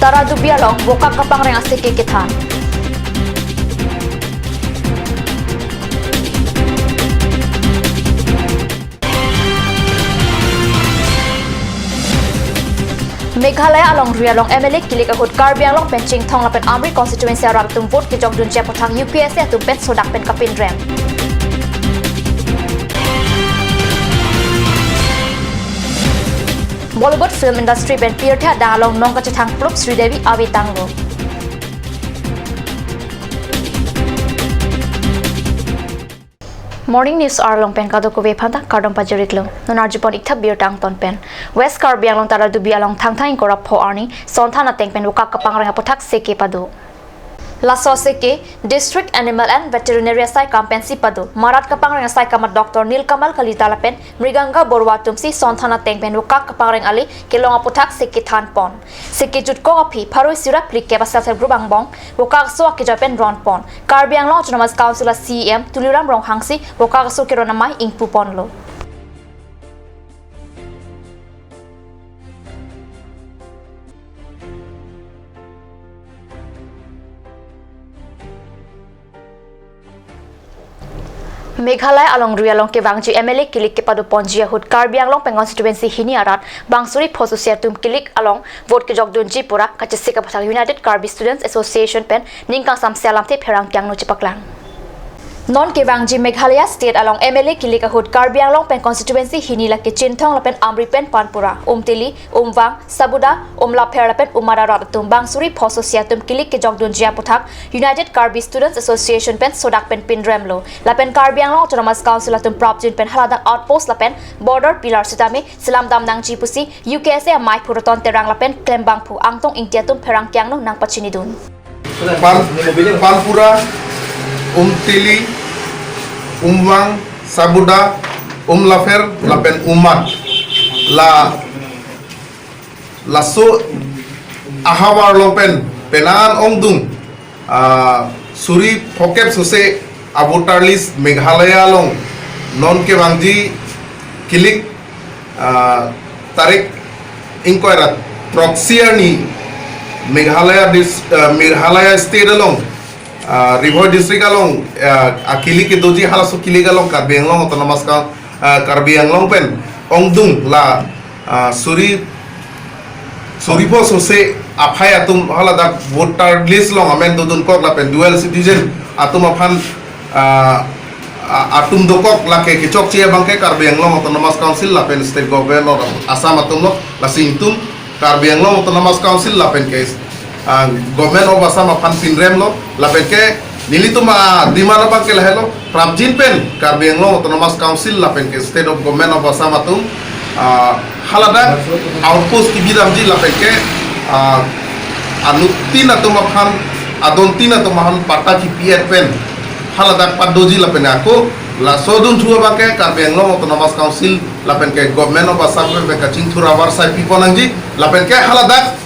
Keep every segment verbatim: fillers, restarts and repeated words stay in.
Tara Dubi along vokak kapangreng aseke kethan. Meghalaya alongri along M L A kilik ahut Karbi Anglong pen Chinthong lapen Amri constituency arat atum vote kejokdunji aputhak U P S A atum pen sodak pen kapinrem. Bollywood film industry pen pirthe adang along nong kachethang plup Sridevi avi tanglo. Morning News arlong pen kadokave aphanta kardom pajiriklo. Non arjupon iktha birta angton pen. West Karbi Anglong Tara Dubi along Thangthang ingkoi ra pho arni sonthan ateng pen vokak kapangreng aputhak seke pado. Laso seke District Animal and Veterinary asaikam pensi pado. Marat kapangreng asaikam a Doctor Nilkamal Kalita lapen Mriganga Borwa atumsi sonthan ateng pen vokak kapangreng ale kelong aputhak seke thanpon. Seke jutkok aphi pharo isi ra phlikep a self help group angbong vokak aso akejoi pen ronpon. Karbi Anglong Autonomous Council a C E M Tuliram Ronghang si vokak aso keron amei ingpuponlo. Meghalaya alongri along kevangji M L A kilik kepadoponji ahut Karbi Anglong pen constituency hini arat bang suri pho sose atum kilik along vote kejokdunji pura kachesik aputhak United Karbi Students Association pen ning kangsamse alamthe pherangke angno chepaklang. Non kevangji Meghalaya State along M L A kilik ahut Karbi Anglong pen constituency hini lake Chinthong lapen Amri pen Panpura, Umtili, Umvang, Sabuda, Umlapher lapen Umad arat atum bang suri pho sose atum kilik kejokdunji aputhak United Karbi Students Association pen sodak pen pinremlo. Lapen Karbi Anglong Autonomous Council atum prapjin pen haladak outpost lapen border pillar sitame selam damnangji pusi U K S A amei phu Roton Terang lapen klembangphu Angtong Ingti atum pherangke angno nangpachinidun. Pan, Panpura, Umtili, Umvang, Sabuda, Umlapher, lapen Umad. La, laso ahavar along pen, penan ongdung, ah, suri phokep sose a voter list Meghalaya along non kevangji kilik, ah, tarik ingkoi ra throksi arni Meghalaya dis-, ah, Meghalaya State along, ah, Ri Bhoi District along, ah, akilik kedoji halaso kilik along Karbi Anglong Autonomous Coun-, ah, Karbi Anglong pen ongdung la, ah, suri, suri pho sose aphai atum haladak voter list along amen dodunkok lapen dual citizen atum aphan, ah, a-, atum dokok lake kechokche abangke Karbi Anglong Autonomous Council lapen State Government of Assam atumlo. Lasi ingtum Karbi Anglong Autonomous Council lapen ke, ah, Government of Assam aphan pinremlo lapen ke nelitum a-demand abangke lahelo, prapjin pen Karbi Anglong Autonomous Council lapen ke State of Government of Assam atum, ah, haladak outpost kebidamji lapen ke, ah, anuttin atum aphan, adontin atum aphan patta kipi-et pen haladak padoji lapen ako laso dunthu abangke Karbi Anglong Autonomous Council lapen ke Government of Assam pen kachingthur avarsai piponangji lapen ke haladak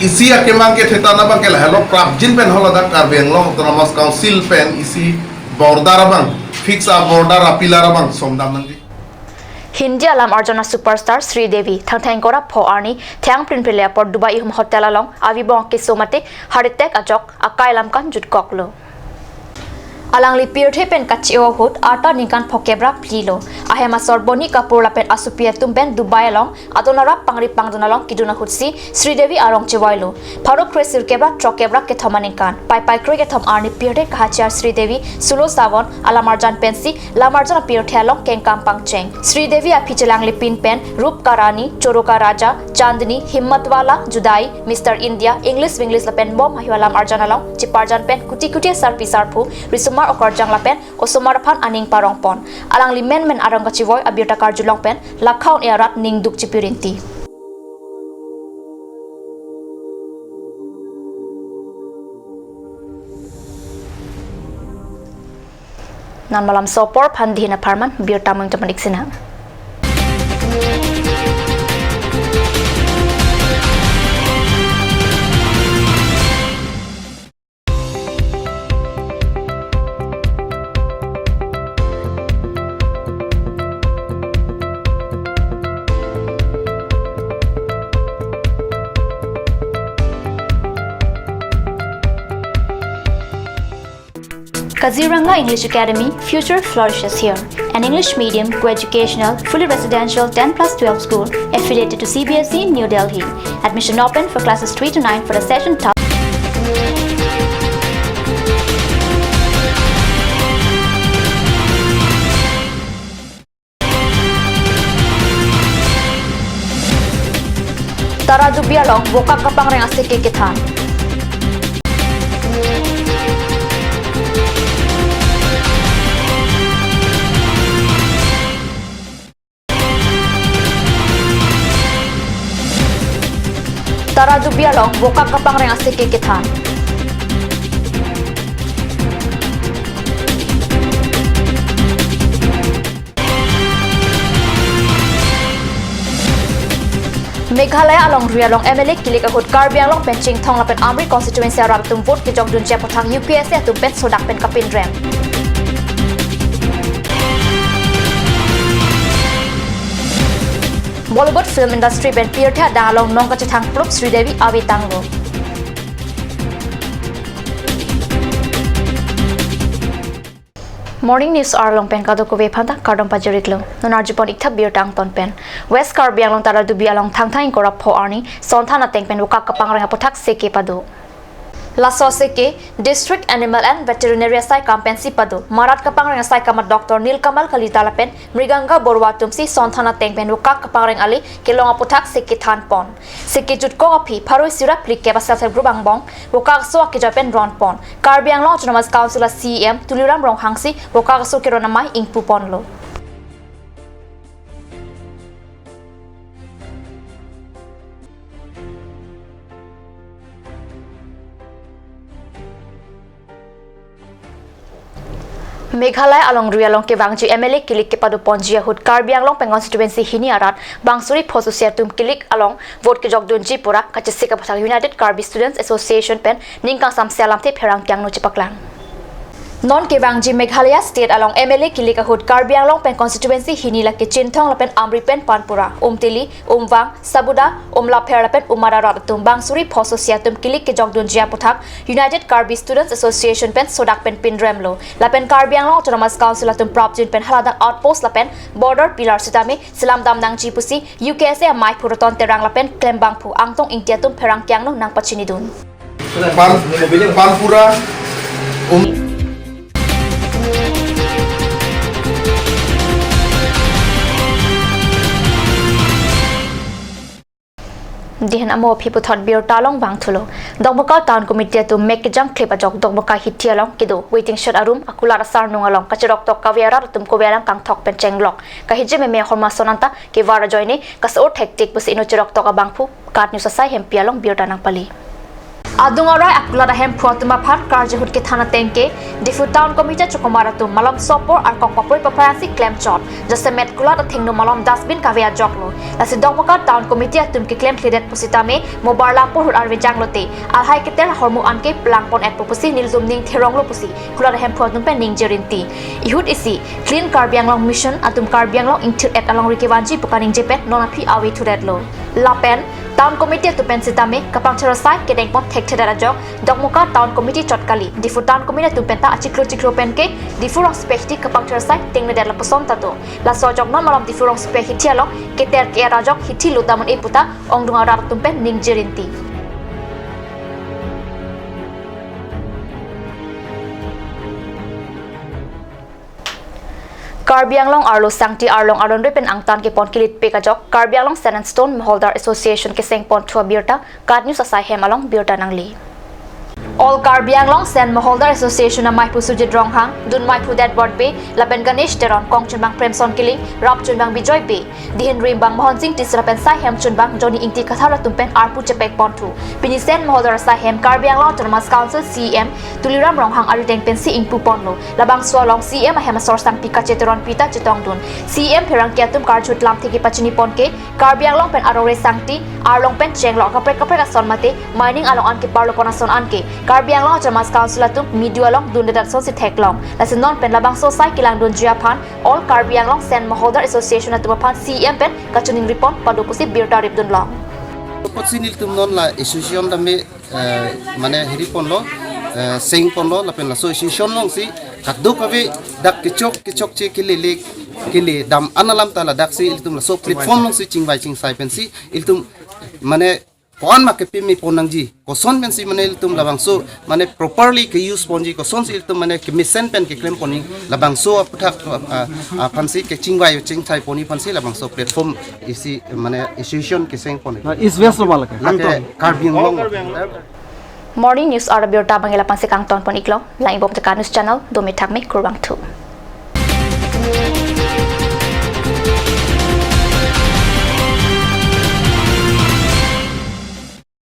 isi akemang kethe than abangke lahelo, prapjin pen haladak Karbi Anglong Autonomous Council pen isi border abang, fix a border a pillar abang somdamnangji. Hindi alam arjan a superstar Sridevi Thangthang ingkoi ra pho arni thang prinprile apor Dubai ihum hotel along avi bong keso mate heart attack ajok akai lam kan jutkoklo. Alangli pirthe pen kache-o ahut arta ningkan phokep ra phli lo. Ahem asor Boney Kapoor lapen asopi atum pen Dubai along adon arap pangri pangdun along kedun ahutsi Sridevi arong chevoilo. Pharo kre sirkep ra throkkep ra kethom aningkan, Paipai kre kethom arni pirthe kahachar Sridevi Sulo Savon alam arjan pensi lam arjan apirthe along kengkam pangcheng. Sridevi aphi chelanglipin pen Rup Ka Rani, Choro Ka Raja, Chandni, Himmatwala, Judai, Mister India, English Winglish lapen bom hayu alam arjan along cheparjan pen kuti kuti asarpi sarpo risomar okarjang lapen osomar aphan aning parongpon. Alangli menmen arong kachevoi abirta karjulong pen lakha un-e arat ningduk chepirinti. Non malam so apor aphan dei hin apharman, birta mung jaman iksina. Kaziranga English Academy, future flourishes here. An English medium, co-educational, fully residential ten plus twelve school affiliated to C B S E, New Delhi. Admission open for classes three to nine for the session term. Taradubi along vokak kapangreng aseke kethan. Taradubi along vokak kapangreng aseke kethan. Meghalaya alongri along M L A kilik ahut Karbi Anglong pen Chinthong lapen Amri constituency arat atum vote kejokdunji aputhak U K S A atum pen sodak pen kapinrem. Bollywood film industry pen pirthe adang along nong kachethang plup Sridevi avi tanglo. Morning News arlong pen kadokave aphanta kardom pajirlo. Non arjupon iktha birta angton pen. West Karbi Anglong Taradubi along Thangthang ingkoi ra pho arni sonthan ateng pen vokak kapangreng aputhak seke pado. Laso seke District Animal and Veterinary asaikam pensi pado. Marat kapangreng asaikam a Doctor Nilkamal Kalita lapen Mriganga Borwa atumsi sonthan ateng pen vokak kapangreng ale kelong aputhak seke thanpon. Seke jutkok aphi pharo isi ra phlikep a self help group angbong vokak aso akejoi pen ronpon. Karbi Anglong Autonomous Council a C E M Tuliram Ronghang si vokak aso keron amei ingpuponlo. Meghalaya alongri along kevangji M L A kilik kepadoponji ahut Karbi Anglong pen constituency hini arat bang suri pho susi atum kilik along vote kejokdunji pura kachesik aputhak United Karbi Students Association pen ning kangsamse alamthe pherangke angno chepaklang. Non kevangji Meghalaya State along M L A kilik ahut Karbi Anglong pen constituency hini lake Chinthong lapen Amri pen Panpura, Umtili, Umvang, Sabuda, Umlapher lapen Umar arat atum bang suri pho susi atum kilik kejokdunji aputhak United Karbi Students Association pen sodak pen pinremlo. Lapen Karbi Anglong Autonomous Council atum prapjin pen haladak outpost lapen border pillar sitame selam damnangji pusi U K S A amei phu Roton Terang lapen klembangphu Angtong Ingti atum pherangke angno nangpachinidun. Pan, Panpura, um. Dihen amo aphi puthot birta along vangthulo. Dokmoka Town Committee atum mek kejang klip ajok Dokmoka hithi along kedo waiting shed arum akulat asarnung along kacheroktok kave arat atum kove alang kangthok pen chenglok. Kahiji meme ahormu ason anta kevar ajoine kaso-or thektik pusi inut cheroktok abangphu KAT News asai hempi along birta nangpali. Adung arai akulat ahemphu atum aphan karju ahut kethan ateng ke Diphu Town Committee achokomar atum malom sopor arkok papoi paphai ansi klemchot. Jasemet kulat athengno malom dustbin kave ajoklo. Lasi Dokmoka Town Committee atum keklem kledet pusitame mobar lampur ahut arve janglote alhai keter ahormu anke plangpon-etpo pusi nelitum ning theronglo pusi kulat ahemphu atum pen ningje rinti. Ihut isi Clean Karbi Anglong Mission atum Karbi Anglong ingthir-et alongri kevanji pu kaningje pen non aphi ave thuretlo. Lapen Town Committee atum pen sitame kapangthir asai kedengpon thekthedet ajok Dokmoka Town Committee chot kali. Diphu Town Committee atum penta achiklo chiklo pen ke Diphu rongsopi ahithi kapangthir asai tengnedet lapuson ta do. Laso ajok non malom Diphu rongsopi ahithi along keter ke-et ajok hithi lut dam un-e puta ongdung arat atum pen ningje rinti. Karbi Anglong arlo sangti arlong aron pen angtan kepon kilitpik ajok Karbi Anglong Sand and Stone Moholdar Association kesengpon thu abirta KAT News asai hem along birta nangli. All Karbi Anglong Sand Moholdar Association ameiphu Sujit Ronghang, dunmeiphu Detbor Bey, lapen Ganesh Teron, kongchunbang Premson Killing, rapchunbang Bijoy Bey, dihin rimbang Mohon Sing Tisra pen sai hemchunbang Johnny Ingti Kathar atum pen arpu chepekpon thu. Pini Sand Moholdar asai hem Karbi Anglong Autonomous Council C E M Tuliram Ronghang arideng pensi ingpuponlo. Labangso along C E M ahem asor sangpi Kache Teronpi ta chetongdun. C E M pherangke atum karju ahut lamthe kepachinipon ke Karbi Anglong pen arore sangti arlong pen chenglok kaprek kaprek ason mate mining along an keparlopon ason anke Karbi Anglong Autonomous Council atum midu along dundedet asonsi theklong. Lasi non pen labangso asai kelangdunji aphan All Karbi Anglong Sand Moholdar Association atum aphan C E M pen kachiningripon pado pusi birta ripdunlong. Apotsi nelitum non la association tame, eh, mane hiriponlo, eh, seng ponlo lapen laso association alongsi kadokave dak kechok kechokche kelele kele dam an alam ta ladak si ilitum laso platform alongsi chingvai chingsai pensi ilitum mane ko-an ma kepeme pon nangji, koson pensi mane ilitum labangso mane properly ke use ponji, kosonsi ilitum mane kemesen pen keklem ponji, labangso aputhak, ah, ah, aphansi kechingvai chingsai ponji aphansi labangso platform isi mane association keseng ponji. Na East West lo ma lake? Lake Karbi Anglong. Morning News abirta abang ila pensi kangton pon iklo, Langbom Teka News Channel, dome thakme kurvangthu.